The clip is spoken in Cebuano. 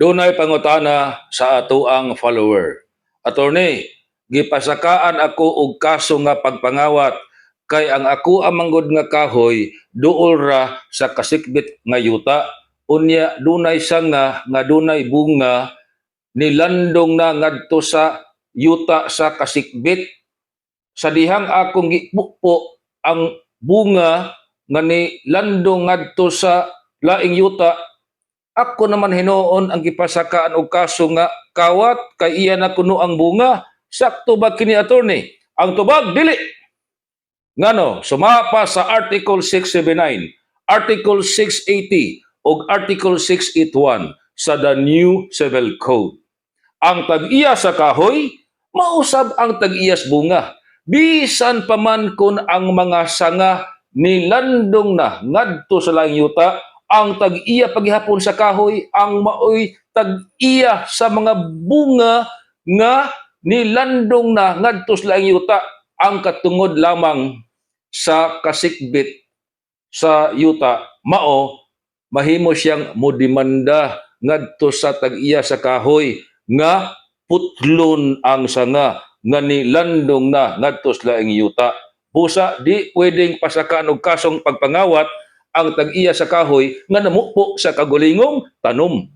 Dunay pangutana sa atoang follower. "Attorney, gipasakaan ako og kaso nga pagpangawat kay ang ako ang manggod nga kahoy duol ra sa kasikbit nga yuta. Unya dunay sanga nga dunay bunga, nilandong na ngadto sa yuta sa kasikbit. Sa dihang akong gipupo ang bunga nga nilandong ngadto sa laing yuta, ako naman hinuon ang gipasakaan og kaso nga kawat kay iya na kuno ang bunga. Sakto ba kini, attorney?" Ang tubag, dili. Ngano? Sumapa sa Article 679, Article 680 ug Article 681 sa the New Civil Code. Ang tag-iya sa kahoy, mausab ang tag-iyas bunga. Bisan pa man kun ang mga sanga nilandong na ngadto sa laing yuta, ang tag-iya paghihapon sa kahoy ang maoy tag-iya sa mga bunga nga nilandong na ngadto sa laing yuta. Ang katungod lamang sa kasikbit sa yuta, mao mahimo siyang modemanda ngadto sa tag-iya sa kahoy nga putlon ang sanga nga nilandong na ngadto sa laing yuta. Busa di pwedeng pasakaan og kasong pagpangawat ang tag-iya sa kahoy nga namupo sa kagulingong tanom.